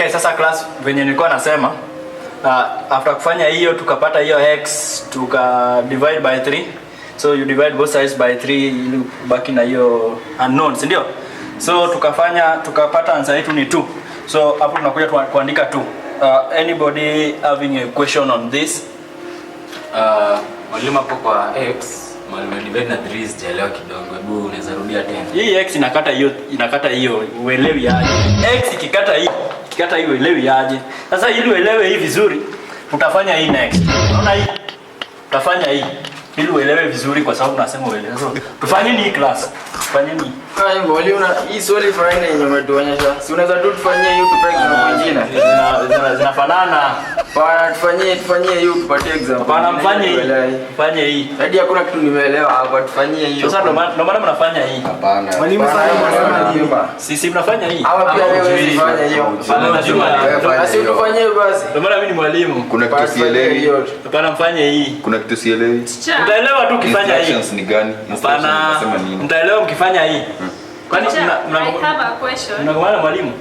Okay, sasa class, venye nilikuwa nasema, after kufanya hiyo tukapata hiyo x, tuka divide by 3. So you divide both sides by 3 ili ubaki na hiyo unknown, si ndio? So tukafanya, tukapata answer yetu ni 2. So hapo tunakuja kuandika 2. Anybody having a question on this? Mwalimu, hapo kwa x mahali umedivide na 3 sijaelewa kidogo. Hebu unaweza rudia tena? Hii x inakata hiyo, inakata hiyo, uelewi aje? X ikikata hii, ikikata hiyo, uelewi aje? Sasa ili uelewe hii vizuri, tutafanya hii next. Unaona hii? Tutafanya hii ili uelewe vizuri, kwa sababu nasema uelewe. So tufanye hii, class. Tufanye hii. Hai, mwalimu, na hii swali fulani yenye umetuonyesha. Si unaweza tu tufanyie hiyo, tupe example nyingine? Zinafanana. Bana, tufanyie hiyo, tupatie example. Hapana, mfanye hii. Tuelewe. Mfanye hii. Hadi hakuna kitu nimeelewa hapa, tufanyie hiyo. Sasa ndio maana mnafanya hii. Hapana. Mwalimu, Bana, sana unasema nini? Sisi mnafanya hii. Ama pia Ama wewe hujui. usifanye hiyo. Hapana, lazima. Wewe fanya Basi hiyo. utufanyie basi. Ndio maana mimi ni mwalimu. Kuna kitu Basi fanyie sielewi. hiyo. Hapana, mfanye hii. Kuna kitu sielewi. Mtaelewa tu ukifanya hii. Instructions ni gani? Instructions Hapana, inasema nini? mtaelewa mkifanya hii. Kwani Teacher, I have a question. mnagombana na mwalimu?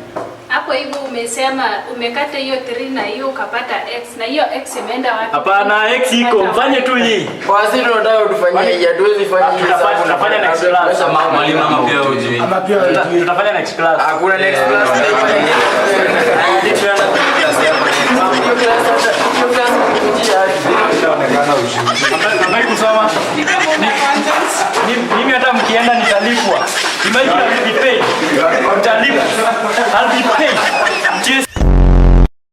Hapo hivyo umesema umekata hiyo 3 na hiyo ukapata x, na hiyo x imeenda wapi? Hapana, x iko, mfanye tu hii. Basi tunataka utufanyie hii, hatuwezi fanya hii. Tutafanya next class. Mwalimu, ama pia hujui? Ama pia hujui. Tutafanya next class. Hakuna next class. Hiyo class hata hiyo class kujia hadi. Hamtaki kusoma?